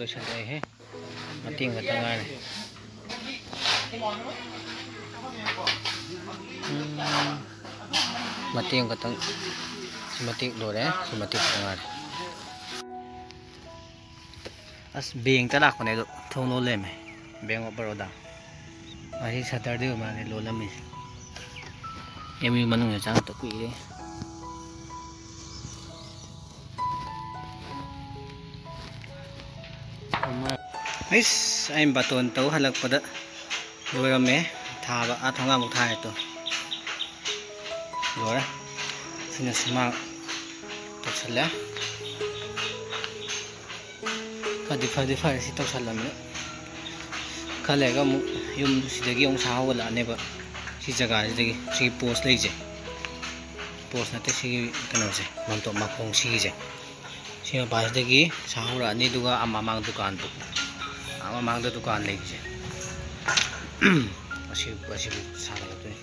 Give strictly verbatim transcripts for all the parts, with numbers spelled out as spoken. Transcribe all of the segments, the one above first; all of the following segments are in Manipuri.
ꯂꯣꯏꯁꯤꯜꯂꯛꯑꯦꯍꯦ꯫ ꯃꯇꯦꯡ ꯈꯛꯇ ꯉꯥꯏꯔꯦ꯫ ꯎꯝ꯫ ꯃꯇꯦꯡ ꯈꯛꯇꯪ꯫ ꯁꯤ ꯃꯇꯦꯛ ꯂꯣꯏꯔꯦ꯫ ꯁꯤ ꯃꯇꯦꯛ ꯈꯛꯇ ꯉꯥꯏꯔꯦ꯫ ꯑꯁ, ꯕꯦꯡꯇ ꯂꯥꯛꯄꯅꯦ ꯑꯗꯣ ꯊꯣꯡ ꯂꯣꯜ ꯂꯩꯔꯝꯃꯦ꯫ Bank of Baroda꯫ ꯉꯁꯤ Saturday ꯑꯣꯏ ꯃꯥꯜꯂꯦ ꯂꯣꯜꯂꯝꯃꯤꯁꯦ꯫ M U ꯃꯅꯨꯡꯗ ꯆꯪꯉꯛꯇ ꯀꯨꯏꯔꯦ꯫ ꯑꯩꯁ, ꯑꯩꯅ ꯕꯥꯇꯣꯟ ꯇꯧ ꯍꯜꯂꯛꯄꯗ ꯂꯣꯏꯔꯝꯃꯦ ꯊꯥꯕ꯫ ꯑꯥ ꯊꯣꯡꯒꯥꯟꯃꯨꯛ ꯊꯥꯔꯦ ꯇꯣ꯫ ꯂꯣꯏꯔꯦ꯫ ꯁꯤꯅ ꯁꯨꯃꯥꯡ ꯇꯧꯁꯜꯂꯦ꯫ ꯈꯔꯗꯤ ꯐꯗꯤ ꯐꯔꯦ ꯁꯤ ꯇꯧꯁꯜꯂꯝꯅꯤꯅ꯫ ꯈꯔ ꯂꯩꯔꯒ ꯑꯃꯨꯛ ꯌꯨꯝ ꯁꯤꯗꯒꯤ ꯑꯃꯨꯛ ꯁꯥ ꯍꯧꯒꯠꯂꯛꯑꯅꯦꯕ꯫ ꯁꯤ ꯖꯒꯥꯁꯤꯗꯒꯤ, ꯁꯤꯒꯤ post ꯂꯩꯁꯦ, post ꯅꯠꯇꯦ, ꯁꯤꯒꯤ ꯀꯩꯅꯣꯁꯦ, ꯃꯥꯟꯇꯣꯞ ꯃꯈꯣꯡ ꯁꯤꯒꯤꯁꯦ, ꯁꯤ ꯃꯄꯥꯁꯤꯗꯒꯤ ꯁꯥ ꯍꯧꯔꯛꯑꯅꯤ꯫ ꯑꯗꯨꯒ ꯑꯥ ꯃꯃꯥꯡ ꯗꯨꯀꯥꯟꯕꯨꯛ, ꯑꯥ ꯃꯃꯥꯡꯗ ꯗꯨꯀꯥꯟ ꯂꯩꯕꯁꯦ, ꯑꯁꯤ, ꯑꯁꯤꯕꯨ ꯁꯥꯒꯠꯂꯛꯇꯣꯏꯅꯤ꯫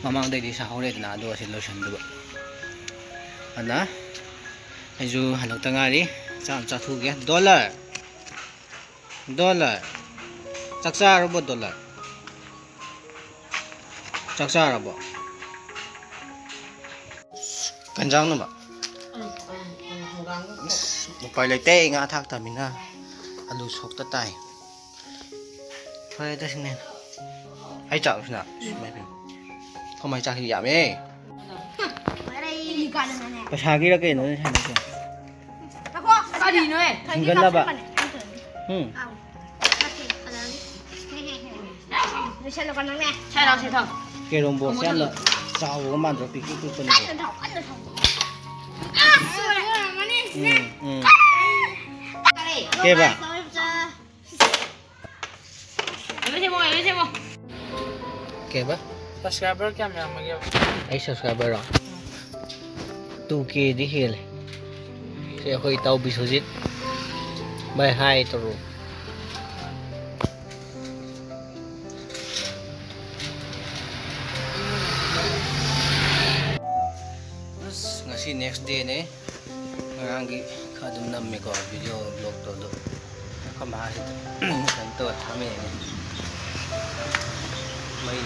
ꯃꯃꯥꯡꯗꯩꯗꯤ ꯁꯥꯍꯧꯔꯦꯗꯅ, ꯑꯗꯨꯒ ꯑꯁꯤ ꯂꯣꯏꯁꯟꯗꯣꯏꯕ꯫ ꯑꯗ ꯑꯩꯁꯨ ꯍꯜꯂꯛꯇ ꯉꯥꯏꯔꯤ, ꯆꯥꯛ ꯑꯝ ꯆꯥꯊꯣꯛꯎꯒꯦ꯫ Dollar, Dollar, ꯆꯥꯛ ꯆꯥꯔꯕꯣ Dollar? ꯆꯥꯛ ꯆꯥꯔꯕꯣ? ꯀꯟꯖꯥꯡꯅꯣꯕ? ꯑꯁ, ꯎꯄꯥꯏ ꯂꯩꯇꯦ, ꯉꯥ ꯊꯥꯛꯇꯕꯅꯤꯅ꯫ ꯑꯂꯨ ꯁꯣꯛꯇ ꯇꯥꯏ꯫ ꯐꯔꯦ ꯇꯁꯤꯅꯦ꯫ ꯑꯩ ꯆꯥꯛꯁꯤꯅ ꯁꯨꯃꯥꯏꯅ ꯄꯤꯌꯨ꯫ ꯀꯃꯥꯏ ꯆꯥꯛꯁꯤ ꯌꯥꯝꯃꯦ꯫ ꯄꯩꯁꯥꯒꯤꯔ ꯀꯩꯅꯣ ꯅꯣꯏ ꯁꯥꯟꯅꯩꯁꯦ? ꯀꯔꯤꯅꯣꯍꯦ? ꯁꯤꯡꯒꯜꯂꯕ? ꯎꯝ꯫ ꯂꯣꯏꯁꯜꯂꯣꯀꯣ ꯅꯪꯅꯦ꯫ ꯁꯥꯏ ꯂꯥꯎ, ꯁꯤ ꯊꯝ꯫ ꯀꯦꯔꯣꯝ ꯕꯣꯔꯗꯁꯦ ꯌꯥꯝꯅ ꯆꯥꯎꯕꯒ ꯃꯥꯟꯗ꯭ꯔꯣ? ꯄꯤꯛꯇ꯭ꯔꯨ ꯄꯤꯛꯄꯅꯤꯀꯣ꯫ ꯀꯟꯅ ꯊꯝ, ꯀꯟꯅ ꯊꯝ꯫ ꯑꯁ! ꯎꯝ, ꯎꯝ꯫ ꯀꯔꯤ? ꯀꯦꯕ? ꯂꯣꯏ ꯁꯦꯝꯃꯣ, ꯂꯣꯏ ꯁꯦꯝꯃꯣ꯫ ꯀꯦꯕ? Subscriber ꯀꯌꯥꯝ ꯌꯥꯝꯃꯒꯦꯕ? ꯑꯩ subscriber ꯔꯣ? Two K ꯗꯤ ꯍꯦꯜꯂꯦ꯫ ꯁꯤ ꯑꯩꯈꯣꯏ ꯏꯇꯥꯎ ꯕꯤꯁ꯭ꯋꯖꯤꯠ꯫ ꯚꯥꯏ, hi ꯇꯧꯔꯣ꯫ ꯑꯁ, ꯉꯁꯤ next day ꯅꯦ꯫ ꯉꯔꯥꯡꯒꯤ ꯈꯔ ꯑꯗꯨꯝ ꯅꯝꯃꯦꯀꯣ, video vlog ꯇꯣ ꯑꯗꯣ꯫ ꯀꯃꯥꯏꯅ ꯀꯩꯅꯣ ꯇꯧꯔ ꯊꯥꯃꯤꯟꯅꯩꯅꯦ? ꯃꯩ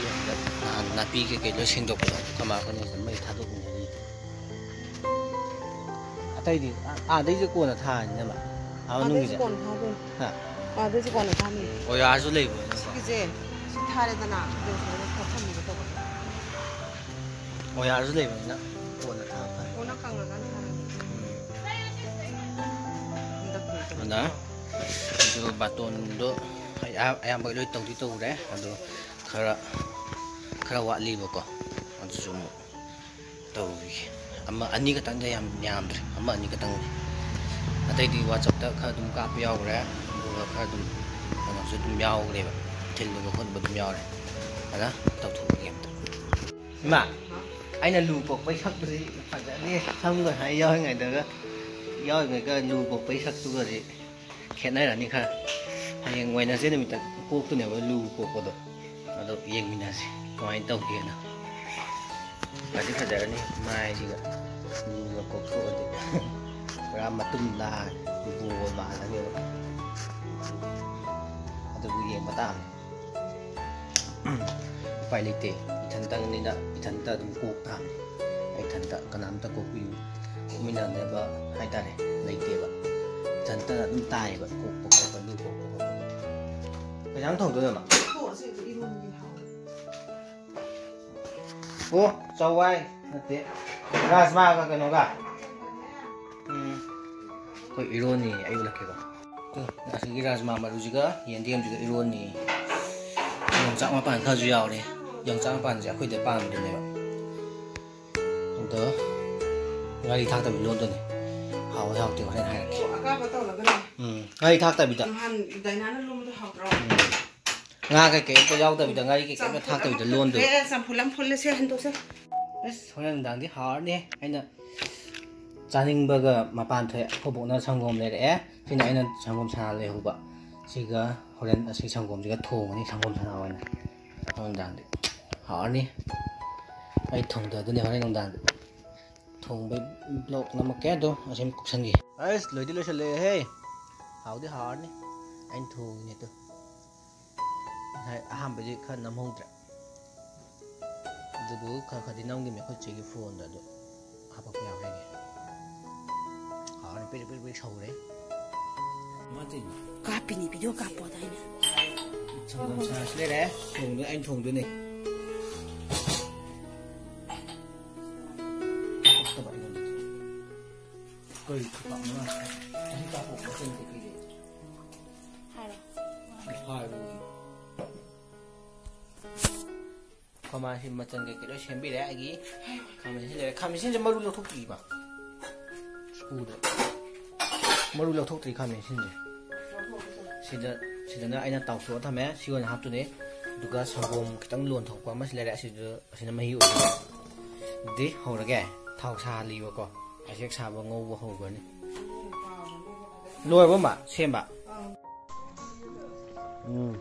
ꯅꯍꯥꯟ ꯅꯥꯄꯤ ꯀꯩꯀꯩ ꯂꯣꯏ ꯁꯦꯡꯗꯣꯛꯄꯗꯣ, ꯀꯃꯥꯏꯅ ꯑꯩꯈꯣꯏꯅ ꯃꯩ ꯊꯥꯗꯣꯛꯃꯤꯟꯅꯔꯤ? ꯑꯇꯩꯗꯤ ꯑꯥ- ꯑꯥꯗꯩꯁꯦ ꯀꯣꯟꯅ ꯊꯥꯔꯅꯤꯅ ꯃꯥ? ꯑꯥ, ꯑꯥꯗꯩꯁꯦ ꯃꯅꯨꯡꯒꯤꯁꯦ? ꯀꯣꯟꯅ ꯊꯥꯗꯣꯏꯅꯤ꯫ ꯍꯥ? ꯑꯥꯗꯩꯁꯦ ꯀꯣꯟꯅ ꯊꯥꯅꯤ꯫ ꯑꯣꯌꯥꯔꯁꯨ ꯂꯩꯕ꯭ꯔꯣ? ꯁꯤꯒꯤꯁꯦ ꯁꯤ ꯊꯥꯔꯦꯗꯅ, ꯑꯗꯨꯒ ꯁꯨꯃꯥꯏꯅ ꯈꯔ ꯊꯝꯕꯤꯒꯦ ꯇꯧꯕ꯫ ꯑꯣꯌꯥꯔꯁꯨ ꯂꯩꯕꯅꯤꯅ ꯀꯣꯟꯅ ꯊꯥ ꯐꯔꯦ꯫ ꯀꯣꯟꯅ ꯀꯪꯉꯀꯥꯟꯗ ꯊꯥꯔꯒꯦ꯫ ꯎꯝ꯫ ꯍꯟꯗꯛꯀꯤ ꯑꯗ ꯑꯗꯨ ꯕꯥꯇꯣꯟꯗꯣ ꯑꯌꯥ- ꯑꯌꯥꯝꯕ ꯂꯣꯏ ꯇꯧꯗꯤ ꯇꯧꯔꯦ꯫ ꯑꯗꯣ ꯈꯔ ꯈꯔ ꯋꯥꯠꯂꯤꯕꯀꯣ꯫ ꯑꯗꯨꯁꯨ ꯑꯃꯨꯛ ꯇꯧꯔꯤꯒꯦ꯫ ꯑꯃ ꯑꯅꯤ ꯈꯛꯇꯪꯗ, ꯌꯥꯝ ꯌꯥꯝꯗ꯭ꯔꯦ, ꯑꯃ ꯑꯅꯤ ꯈꯛꯇꯪꯅꯤ꯫ ꯑꯇꯩꯗꯤ WhatsApp-ꯇ ꯈꯔ ꯑꯗꯨꯝ ꯀꯥꯞꯄ ꯌꯥꯎꯈ꯭ꯔꯦ, ꯑꯗꯨꯒ ꯈꯔ ꯑꯗꯨꯝ ꯀꯩꯅꯣꯁꯨ ꯑꯗꯨꯝ ꯌꯥꯎꯈ꯭ꯔꯦꯕ, ꯊꯤꯜꯂꯨꯕ ꯈꯣꯠꯂꯨꯕ ꯑꯗꯨꯝ ꯌꯥꯎꯔꯦ꯫ ꯑꯗ ꯇꯧꯊꯣꯛꯑꯒꯦ ꯑꯝꯇ꯫ ꯏꯃꯥ, ꯑꯩꯅ ꯂꯨ ꯀꯣꯛꯄꯩ ꯁꯛꯄꯁꯤ ꯐꯖꯗꯦ, ꯁꯝꯒ ꯍꯥꯏ ꯌꯥꯎꯔꯤꯉꯩꯗꯒ, ꯌꯥꯎꯔꯤꯉꯩꯒ ꯂꯨ ꯀꯣꯛꯄꯩ ꯁꯛꯇꯨꯒꯗꯤ ꯈꯦꯠꯅꯔꯅꯤ ꯈꯔ꯫ ꯍꯌꯦꯡ Wednesday ꯅꯨꯃꯤꯠꯇ ꯀꯣꯛꯇꯣꯏꯅꯦꯕ ꯂꯨ ꯀꯣꯛꯄꯗꯣ꯫ ꯑꯗꯣ ꯌꯦꯡꯃꯤꯟꯅꯁꯤ ꯀꯃꯥꯏꯅ ꯇꯧꯒꯦꯅ꯫ ꯐꯗꯤ ꯐꯖꯔꯅꯤ ꯃꯥꯏꯁꯤꯒ ꯂꯨꯒ ꯀꯣꯛꯊꯣꯛꯑꯗꯤ꯫ ꯄꯨꯔꯥ ꯃꯇꯨꯝ ꯂꯥꯔ ꯕꯣꯜ ꯃꯥꯜꯂꯅꯦꯕ꯫ ꯑꯗꯨꯕꯨ ꯌꯦꯡꯕ ꯇꯥꯕꯅꯤ꯫ ꯎꯄꯥꯏ ꯂꯩꯇꯦ꯫ ꯏꯊꯟꯇꯅꯤꯅ ꯏꯊꯟꯇ ꯑꯗꯨꯝ ꯀꯣꯛ ꯇꯥꯕꯅꯤ꯫ ꯏꯊꯟꯇ ꯀꯅꯥꯝꯇ ꯀꯣꯛꯄꯤꯌꯨ ꯀꯣꯛꯃꯤꯟꯅꯅꯕ ꯍꯥꯏꯇꯥꯔꯦ ꯂꯩꯇꯦꯕ꯫ ꯏꯊꯟꯇꯅ ꯑꯗꯨꯝ ꯇꯥꯏꯌꯦꯕ ꯀꯣꯛꯄ ꯈꯣꯠꯄ, ꯂꯨ ꯀꯣꯛꯄ ꯈꯣꯠꯄ꯫ ꯀꯩ ꯏꯟꯖꯥꯡ ꯊꯣꯡꯗꯣꯏꯅꯣ, ꯃꯥ? ꯊꯣꯡꯉꯁꯦ, ꯏꯔꯣꯟꯕꯗꯤ ꯍꯥꯎꯅꯤ꯫ ꯑꯣ, ꯆꯋꯥꯏ ꯅꯠꯇꯦ, ꯔꯥꯖꯃꯥꯒ ꯀꯩꯅꯣꯒ꯫ ꯎꯝ, ꯑꯩꯈꯣꯏ ꯏꯔꯣꯟꯅꯤ, ꯑꯩ ꯎꯠꯂꯛꯀꯦꯀꯣ꯫ ꯎꯝ, ꯑꯁꯤꯒꯤ ꯔꯥꯖꯃꯥ ꯃꯔꯨꯁꯤꯒ ꯌꯦꯟꯗꯦꯝꯁꯤꯒ ꯏꯔꯣꯟꯅꯤ꯫ ꯌꯣꯡꯆꯥꯛ ꯃꯄꯥꯟ ꯈꯔꯁꯨ ꯌꯥꯎꯔꯦ꯫ ꯌꯣꯡꯆꯥꯛ ꯃꯄꯥꯟꯁꯦ ꯑꯩꯈꯣꯏꯗ ꯄꯥꯟꯕꯗꯨꯅꯦꯕ꯫ ꯑꯗꯣ ꯉꯥꯔꯤ ꯊꯥꯛꯇꯕꯤ ꯂꯣꯟꯗꯣꯏꯅꯦ꯫ ꯍꯥꯎꯋꯦ ꯍꯥꯎꯇꯦ ꯍꯣꯔꯦꯟ ꯍꯥꯏꯔꯛꯀꯦ꯫ ꯑꯣ, ꯑꯀꯥꯕ ꯇꯧꯔꯒꯅꯦ꯫ ꯎꯝ, ꯉꯥꯔꯤ ꯊꯥꯛꯇꯕꯤꯗ꯫ ꯅꯍꯥꯟ ꯗꯥꯏꯅꯥꯅ ꯂꯣꯟꯕꯗꯣ ꯍꯥꯎꯇ꯭ꯔꯣ? ꯎꯝ꯫ ꯉꯥ ꯀꯩꯀꯩ ꯑꯝꯇ ꯌꯥꯎꯗꯕꯤꯗ, ꯉꯥꯔꯤ ꯀꯩꯀꯩ ꯑꯝꯇ ꯆꯝꯐꯨꯠ ꯊꯥꯛꯇꯕꯤꯗ ꯑꯃ ꯂꯣꯟꯗꯣꯏꯕ꯫ ꯐꯨꯠꯂꯦ, ꯆꯝꯐꯨꯠ ꯑꯃ ꯐꯨꯠꯂꯦ, ꯁꯦ ꯍꯟꯗꯣꯛꯁꯦ꯫ ꯑꯁ, ꯍꯣꯔꯦꯟ ꯅꯨꯡꯗꯥꯡꯗꯤ ꯍꯥꯎꯔꯅꯤ꯫ ꯑꯩꯅ ꯆꯥꯅꯤꯡꯕꯒ ꯃꯄꯥꯟ ꯊꯣꯛꯑꯦ꯫ ꯑꯩꯈꯣꯏ ꯕꯣꯛꯅ ꯁꯪꯒꯣꯝ ꯂꯩꯔꯛꯑꯦ꯫ ꯁꯤꯅ ꯑꯩꯅ ꯁꯪꯒꯣꯝ ꯁꯥꯅ ꯂꯩꯍꯧꯕ꯫ ꯁꯤꯒ ꯍꯣꯔꯦꯟ ꯑꯁꯤ ꯁꯪꯒꯣꯝꯁꯤꯒ ꯊꯣꯡꯉꯅꯤ, ꯁꯪꯒꯣꯝ ꯁꯥꯅ ꯑꯣꯏꯅ꯫ ꯍꯣꯔꯦꯟ ꯅꯨꯡꯗꯥꯡꯗꯤ ꯍꯥꯎꯔꯅꯤ꯫ ꯑꯩ ꯊꯣꯡꯗꯗꯨꯅꯤ ꯍꯣꯔꯦꯟ ꯅꯨꯡꯗꯥꯡꯗꯤ꯫ ꯊꯣꯡꯕꯩ vlog ꯅꯝꯃꯛꯀꯦ ꯑꯗꯣ ꯑꯁꯤ ꯀꯨꯞꯁꯟꯒꯦ꯫ ꯑꯁ, ꯂꯣꯏꯗꯤ ꯂꯣꯏꯁꯜꯂꯛꯑꯦꯍꯦ꯫ ꯍꯥꯎꯗꯤ ꯍꯥꯎꯔꯅꯤ꯫ ꯑꯩꯅ ꯊꯣꯡꯉꯤꯅꯦ ꯑꯗꯣ꯫ ꯉꯁꯥꯏ ꯑꯍꯥꯟꯕꯗꯤ ꯈꯔ ꯅꯝꯍꯧꯗ꯭ꯔꯦ꯫ ꯑꯗꯨꯕꯨ ꯈꯔ ꯈꯔꯗꯤ ꯅꯝꯈꯤꯕꯅꯦ ꯑꯩꯈꯣꯏ ꯆꯦꯒꯤ ꯐꯣꯟꯗ, ꯑꯗꯨ ꯍꯥꯄꯛꯄ ꯌꯥꯕ꯭ꯔꯥꯒꯦ? ꯍꯥꯎꯔꯦ, ꯄꯤꯔꯤꯛ ꯄꯤꯔꯤꯛ ꯄꯤꯔꯤꯛ ꯁꯧꯔꯦ꯫ ꯀꯃꯥꯏꯅ ꯇꯧꯔꯤꯅꯣ? ꯀꯥꯞꯄꯤꯅꯤ, ꯚꯤꯗꯤꯑꯣ ꯀꯥꯞꯄꯣ ꯑꯗꯥꯏꯅ꯫ ꯁꯪꯒꯣꯝ ꯁꯥꯁꯨ ꯂꯩꯔꯦ, ꯊꯣꯡꯗꯣꯏ-, ꯑꯩꯅ ꯊꯣꯡꯗꯣꯏꯅꯦ꯫ ꯀꯥꯞꯄꯛꯇꯕ ꯑꯩꯉꯣꯟꯗꯗꯤ꯫ ꯀꯔꯤ ꯈꯨꯄꯥꯛꯅꯣ ꯃꯥ? ꯑꯁꯤ ꯀꯥꯞꯄꯛꯄ ꯆꯪꯗꯦ ꯀꯩꯒꯤ? ꯍꯥꯏꯔꯣ꯫ ꯍꯥꯏꯔꯣ꯫ ꯈꯥꯃꯦꯟꯁꯤꯟ ꯃꯆꯜ ꯀꯩꯀꯩ ꯂꯣꯏ ꯁꯦꯝꯕꯤꯔꯦ꯫ ꯑꯩꯒꯤ ꯈꯥꯃꯦꯟꯁꯤꯟ ꯂꯩꯔꯦ꯫ ꯈꯥꯃꯦꯟꯁꯤꯟꯁꯦ ꯃꯔꯨ ꯂꯧꯊꯣꯛꯇ꯭ꯔꯤꯕ꯫ ꯁ꯭ꯀꯨꯜꯗ ꯃꯔꯨ ꯂꯧꯊꯣꯛꯇ꯭ꯔꯤ ꯈꯥꯃꯦꯟꯁꯤꯟꯁꯦ꯫ ꯁꯤꯗ, ꯁꯤꯗꯅ ꯑꯩꯅ ꯇꯥꯎꯊꯣꯛꯑ ꯊꯝꯃꯦ꯫ ꯁꯤ ꯑꯣꯏꯅ ꯍꯥꯞꯇꯣꯏꯅꯦ꯫ ꯑꯗꯨꯒ ꯁꯪꯒꯣꯝ ꯈꯤꯇꯪ ꯂꯣꯟꯊꯣꯛꯄ ꯑꯃꯁꯨ ꯂꯩꯔꯦ꯫ ꯑꯁꯤꯗ, ꯑꯁꯤꯅ ꯃꯍꯤ ꯑꯣꯏꯗꯣꯏꯅꯦ꯫ ꯑꯗꯨꯗꯤ ꯍꯧꯔꯒꯦ꯫ ꯊꯥꯎ ꯁꯥꯍꯜꯂꯤꯕꯀꯣ꯫ ꯍꯧꯖꯤꯛ ꯁꯥꯕ ꯉꯧꯕ ꯍꯧꯈ꯭ꯔꯅꯤ꯫ ꯂꯣꯏꯔꯕꯣ ꯃꯥ ꯁꯦꯝꯕ? ꯎꯝ꯫